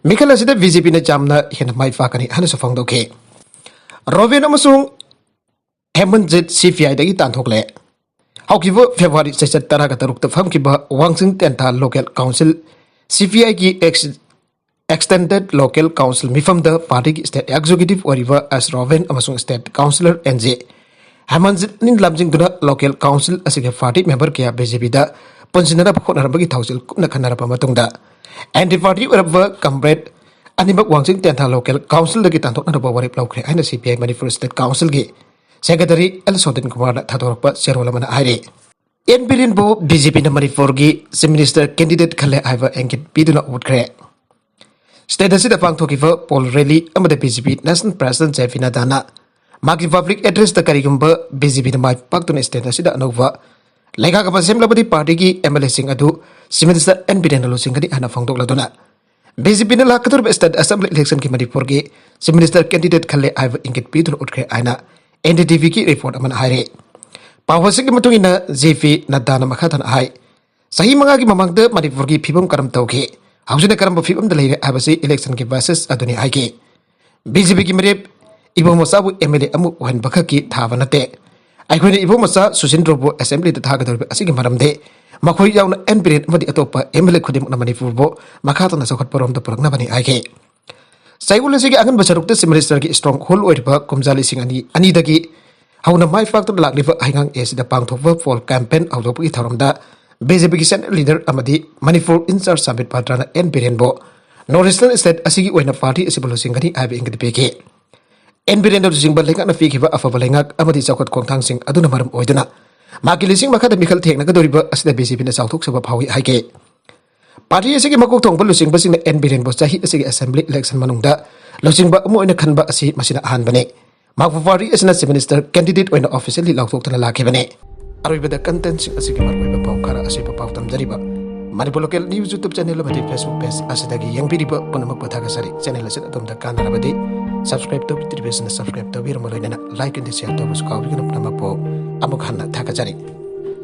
ꯃꯤꯈꯜ ꯑꯁꯤꯗ ꯕꯤ ꯖꯦ ꯄꯤꯅ ꯌꯥꯝꯅ ꯍꯦꯟꯅ ꯃꯥꯏ ꯄꯥꯛꯀꯅꯤ ꯍꯥꯏꯅꯁꯨ ꯐꯣꯡꯗꯣꯛꯈꯤ꯫ ꯔꯣꯕꯤꯟ ꯑꯃꯁꯨꯡ ꯍꯦꯃꯟꯖꯤꯠ ꯁꯤ ꯄꯤ ꯑꯥꯏꯗꯒꯤ ꯇꯥꯟꯊꯣꯛꯂꯦ꯫ ꯍꯧꯈꯤꯕ ꯐꯦꯕ꯭ꯔꯨꯋꯥꯔꯤ ꯆꯩꯆꯠ ꯇꯔꯥꯒ ꯇꯔꯨꯛꯇ ꯐꯝꯈꯤꯕ ꯋꯥꯡꯖꯤꯡ ꯇꯦꯟꯊꯥ ꯂꯣꯀꯦꯜ ꯀꯥꯎꯟꯁꯤꯜ ꯁꯤ ꯄꯤ ꯑꯥꯏꯒꯤ ꯑꯦꯛꯁ-, ꯑꯦꯛꯁꯇꯦꯟꯗꯦꯗ ꯂꯣꯀꯦꯜ ꯀꯥꯎꯟꯁꯤꯜ ꯃꯤꯐꯝꯗ ꯄꯥꯔꯇꯤꯒꯤ ꯁ꯭ꯇꯦꯠ ꯑꯦꯛꯖꯤꯀ꯭ꯌꯨꯇꯤꯚ ꯑꯣꯏꯔꯤꯕ ꯑꯦꯁ ꯔꯣꯕꯤꯟ ꯑꯃꯁꯨꯡ ꯁ꯭ꯇꯦꯠ ꯀꯥꯎꯟꯁꯤꯂꯔ ꯑꯦꯟ ꯖꯦ ꯍꯦꯃꯟꯖꯤꯠ ꯑꯅꯤ ꯂꯝꯖꯤꯡꯗꯨꯅ ꯂꯣꯀꯦꯜ ꯀꯥꯎꯟꯁꯤꯜ ꯑꯁꯤꯒꯤ ꯄꯥꯔꯇꯤ ꯃꯦꯝꯕꯔ ꯀꯌꯥ ꯕꯤ ꯖꯦ ꯄꯤꯗ ꯄꯨꯟꯁꯤꯟꯅꯅꯕ ꯍꯣꯠꯅꯔꯝꯕꯒꯤ ꯊꯧꯁꯤꯜ ꯀꯨꯞꯅ ꯈꯟꯅꯔꯕ ꯃꯇꯨꯡꯗ, ꯑꯦꯟꯇꯤ ꯄꯥꯔꯇꯤ ꯑꯣꯏꯔꯕ ꯀꯝꯔꯦꯗ ꯑꯅꯤꯃꯛ ꯋꯥꯡꯖꯤꯡ ꯇꯦꯟꯊꯥ ꯂꯣꯀꯦꯜ ꯀꯥꯎꯟꯁꯤꯜꯗꯒꯤ ꯇꯥꯟꯊꯣꯛꯅꯅꯕ ꯋꯥꯔꯦꯞ ꯂꯧꯈ꯭ꯔꯦ ꯍꯥꯏꯅ ꯁꯤ ꯄꯤ ꯑꯥꯏ ꯃꯅꯤꯄꯨꯔ ꯁ꯭ꯇꯦꯠ ꯀꯥꯎꯟꯁꯤꯜꯒꯤ ꯁꯦꯀ꯭ꯔꯦꯇꯔꯤ ꯑꯦꯜ ꯁꯣꯗꯤꯟ ꯀꯨꯃꯥꯔꯅ ꯊꯥꯗꯣꯔꯛꯄ ꯆꯦꯔꯣꯜ ꯑꯃꯅ ꯍꯥꯏꯔꯤ꯫ ꯑꯦꯟ ꯕꯤꯔꯦꯟꯕꯨ ꯕꯤ ꯖꯦ ꯄꯤꯅ ꯃꯅꯤꯄꯨꯔꯒꯤ ꯆꯤꯐ ꯃꯤꯅꯤꯁꯇꯔ ꯀꯦꯟꯗꯤꯗꯦꯠ ꯈꯜꯂꯦ ꯍꯥꯏꯕ ꯏꯪꯒꯤꯠ ꯄꯤꯗꯨꯅ ꯎꯠꯈ꯭ꯔꯦ꯫ ꯁ꯭ꯇꯦꯠ ꯑꯁꯤꯗ ꯄꯥꯡꯊꯣꯛꯈꯤꯕ ꯄꯣꯜ ꯔꯦꯂꯤ ꯑꯃꯗ ꯕꯤ ꯖꯦ ꯄꯤ ꯅꯦꯁꯅꯦꯜ ꯄ꯭ꯔꯦꯁꯤꯗꯦꯟꯠ ꯖꯦ ꯄꯤ ꯅꯗꯥꯅ ꯃꯥꯒꯤ ꯄꯕ꯭ꯂꯤꯛ ꯑꯦꯗ꯭ꯔꯦꯁꯇ ꯀꯔꯤꯒꯨꯝꯕ ꯕꯤ ꯖꯦ ꯄꯤꯅ ꯃꯥꯏ ꯄꯥꯛꯇꯨꯅ ꯁ꯭ꯇꯦꯠ ꯑꯁꯤꯗ ꯑꯅꯧꯕ ꯂꯩꯉꯥꯛ ꯑꯃ ꯁꯦꯝꯂꯕꯗꯤ ꯄꯥꯔꯇꯤꯒꯤ ꯑꯦꯝ ꯑꯦꯜ ꯑꯦꯁꯤꯡ ꯑꯗꯨ ꯆꯤꯐ ꯃꯤꯅꯤꯁꯇꯔ ꯑꯦꯟ ꯕꯤꯔꯦꯟꯅ ꯂꯨꯆꯤꯡꯒꯅꯤ ꯍꯥꯏꯅ ꯐꯣꯡꯗꯣꯛꯂꯗꯨꯅ ꯕꯤ ꯖꯦ ꯄꯤꯅ ꯂꯥꯛꯀꯗꯧꯔꯤꯕ ꯁ꯭ꯇꯦꯠ ꯑꯦꯁꯦꯝꯕ꯭ꯂꯤ ꯏꯂꯦꯛꯁꯟꯒꯤ ꯃꯅꯤꯄꯨꯔꯒꯤ ꯆꯤꯐ ꯃꯤꯅꯤꯁꯇꯔ ꯀꯦꯟꯗꯤꯗꯦꯠ ꯈꯜꯂꯦ ꯍꯥꯏꯕ ꯏꯪꯒꯤꯠ ꯄꯤꯗꯨꯅ ꯎꯠꯈ꯭ꯔꯦ ꯍꯥꯏꯅ ꯑꯦꯟ ꯗꯤ ꯇꯤ ꯚꯤꯒꯤ ꯔꯤꯄꯣꯔꯠ ꯑꯃꯅ ꯍꯥꯏꯔꯤ꯫ ꯄꯥꯎ ꯑꯁꯤꯒꯤ ꯃꯇꯨꯡ ꯏꯟꯅ ꯖꯦ ꯄꯤ ꯅꯗꯥꯅ ꯃꯈꯥ ꯇꯥꯅ ꯍꯥꯏ, ꯆꯍꯤ ꯃꯉꯥꯒꯤ ꯃꯃꯥꯡꯗ ꯃꯅꯤꯄꯨꯔꯒꯤ ꯐꯤꯕꯝ ꯀꯔꯝ ꯇꯧꯈꯤ? ꯍꯧꯖꯤꯛꯅ ꯀꯔꯝꯕ ꯐꯤꯕꯝꯗ ꯂꯩꯔꯦ ꯍꯥꯏꯕꯁꯤ ꯏꯂꯦꯛꯁꯟꯒꯤ ꯕꯦꯁꯤꯁ ꯑꯗꯨꯅꯤ ꯍꯥꯏꯈꯤ꯫ ꯕꯤ ꯖꯦ ꯄꯤꯒꯤ ꯃꯔꯦꯞ ꯏꯕꯣꯃꯣꯆꯥꯕꯨ ꯑꯦꯝ ꯑꯦꯜ ꯑꯦ ꯑꯃ ꯑꯣꯏꯍꯟꯕ ꯈꯛꯀꯤ ꯊꯥꯕ ꯅꯠꯇꯦ꯫ ꯑꯩꯈꯣꯏꯅ ꯏꯕꯣꯃꯣꯆꯥ ꯁꯨꯁꯤꯟꯗ꯭ꯔꯣꯕꯨ ꯑꯦꯁꯦꯝꯕ꯭ꯂꯤꯗ ꯊꯥꯒꯗꯧꯔꯤꯕ ꯑꯁꯤꯒꯤ ꯃꯔꯝꯗꯤ ꯃꯈꯣꯏ ꯌꯥꯎꯅ ꯑꯦꯟ ꯕꯤꯔꯦꯟ ꯑꯃꯗꯤ ꯑꯇꯣꯞꯄ ꯑꯦꯝ ꯑꯦꯜ ꯑꯦ ꯈꯨꯗꯤꯡꯃꯛꯅ ꯃꯅꯤꯄꯨꯔꯕꯨ ꯃꯈꯥ ꯇꯥꯅ ꯆꯥꯎꯈꯠꯄꯔꯣꯝꯗ ꯄꯨꯔꯛꯅꯕꯅꯤ ꯍꯥꯏꯈꯤ꯫ ꯆꯌꯣꯜ ꯑꯁꯤꯒꯤ ꯑꯉꯟꯕ ꯁꯔꯨꯛꯇ ꯆꯤꯐ ꯃꯤꯅꯤꯁꯇꯔꯒꯤ ꯏꯁꯇ꯭ꯔꯣꯡ ꯍꯣꯜ ꯑꯣꯏꯔꯤꯕ ꯀꯨꯝꯖꯥ ꯂꯤꯁꯤꯡ ꯑꯅꯤ ꯑꯅꯤꯗꯒꯤ ꯍꯧꯅ ꯃꯥꯏ ꯄꯥꯛꯇꯨꯅ ꯂꯥꯛꯂꯤꯕ ꯍꯩꯉꯥꯡ ꯑꯦꯁꯤꯗ ꯄꯥꯡꯊꯣꯛꯄ ꯄꯣꯜ ꯀꯦꯝꯄꯦꯟ ꯍꯧꯗꯣꯛꯄꯒꯤ ꯊꯧꯔꯝꯗ ꯕꯤ ꯖꯦ ꯄꯤꯒꯤ ꯁꯦꯟꯇ꯭ꯔꯦꯜ ꯂꯤꯗꯔ ꯑꯃꯗꯤ ꯃꯅꯤꯄꯨꯔ ꯏꯟꯆꯥꯔꯖ ꯁꯝꯕꯤꯠ ꯄꯥꯇ꯭ꯔꯅ ꯑꯦꯟ ꯕꯤꯔꯦꯟꯕꯨ ꯅꯣꯔꯠ ꯏꯁꯇꯔꯟ ꯁ꯭ꯇꯦꯠ ꯑꯁꯤꯒꯤ ꯑꯣꯏꯅ ꯄꯥꯔꯇꯤ ꯑꯁꯤꯕꯨ ꯂꯨꯆꯤꯡꯒꯅꯤ ꯍꯥꯏꯕ ꯏꯪꯒꯤꯠ ꯄꯤꯈꯤ꯫ ꯑꯦꯟ ꯕꯤꯔꯦꯟꯅ ꯂꯨꯆꯤꯡꯕ ꯂꯩꯉꯥꯛꯅ ꯄꯤꯈꯤꯕ ꯑꯐꯕ ꯂꯩꯉꯥꯛ ꯑꯃꯗꯤ ꯆꯥꯎꯈꯠ ꯈꯣꯡꯊꯥꯡꯁꯤꯡ ꯑꯗꯨꯅ ꯃꯔꯝ ꯑꯣꯏꯗꯨꯅ ꯃꯍꯥꯛꯀꯤ ꯂꯤꯁꯤꯡ ꯃꯈꯥꯗ ꯃꯤꯈꯜ ꯊꯦꯡꯅꯒꯗꯧꯔꯤꯕ ꯑꯁꯤꯗ ꯕꯤ ꯖꯦ ꯄꯤꯅ ꯆꯥꯎꯊꯣꯛꯆꯕ ꯐꯥꯎꯏ ꯍꯥꯏꯈꯤ꯫ ꯄꯥꯔꯇꯤ ꯑꯁꯤꯒꯤ ꯃꯀꯣꯛ ꯊꯣꯡꯕ ꯂꯨꯆꯤꯡꯕꯁꯤꯡꯅ ꯑꯦꯟ ꯕꯤꯔꯦꯟꯕꯨ ꯆꯍꯤ ꯑꯁꯤꯒꯤ ꯑꯦꯁꯦꯝꯕ꯭ꯂꯤ ꯏꯂꯦꯛꯁꯟ ꯃꯅꯨꯡꯗ ꯂꯨꯆꯤꯡꯕ ꯑꯃ ꯑꯣꯏꯅ ꯈꯟꯕ ꯑꯁꯤ ꯃꯁꯤꯅ ꯑꯍꯥꯟꯕꯅꯤ꯫ ꯃꯍꯥꯛꯄꯨ ꯄꯥꯔꯇꯤ ꯑꯁꯤꯅ ꯆꯤꯐ ꯃꯤꯅꯤꯁꯇꯔ ꯀꯦꯟꯗꯤꯗꯦꯠ ꯑꯣꯏꯅ ꯑꯣꯐꯤꯁꯤꯌꯦꯜꯂꯤ ꯂꯥꯎꯊꯣꯛꯇꯨꯅ ꯂꯥꯛꯈꯤꯕꯅꯤ꯫ ꯑꯔꯣꯏꯕꯗ ꯀꯟꯇꯦꯟꯠꯁꯤꯡ ꯑꯁꯤꯒꯤ ꯃꯔꯨꯑꯣꯏꯕ ꯄꯥꯎ ꯈꯔ ꯑꯁꯣꯏꯕ ꯄꯥꯎ ꯇꯝꯖꯔꯤꯕ Manipur local news YouTube channel ꯑꯃꯗꯤ ꯐꯦꯁꯕꯨꯛ ꯄꯦꯖ ꯑꯁꯤꯗꯒꯤ ꯌꯦꯡꯕꯤꯔꯤꯕ ꯄꯨꯝꯅꯃꯛꯄꯨ ꯊꯥꯒꯠꯆꯔꯤ꯫ ꯆꯦꯅꯦꯜ ꯑꯁꯤꯅ ꯑꯗꯣꯝꯗ ꯀꯥꯟꯅꯔꯕꯗꯤ ꯁꯕꯁꯀ꯭ꯔꯥꯏꯕ ꯇꯧꯕꯤꯗ꯭ꯔꯤꯕꯁꯤꯡꯅ ꯁꯕꯁꯀ꯭ꯔꯥꯏꯕ ꯇꯧꯕꯤꯔꯝꯕ ꯂꯣꯏꯅꯅ ꯂꯥꯏꯛ ꯑꯃꯗꯤ ꯁꯤꯌꯔ ꯇꯧꯕꯁꯨ ꯀꯥꯎꯕꯤꯒꯅꯨ꯫ ꯄꯨꯝꯅꯃꯛꯄꯨ ꯑꯃꯨꯛ ꯍꯟꯅ ꯊꯥꯒꯠꯆꯔꯤ꯫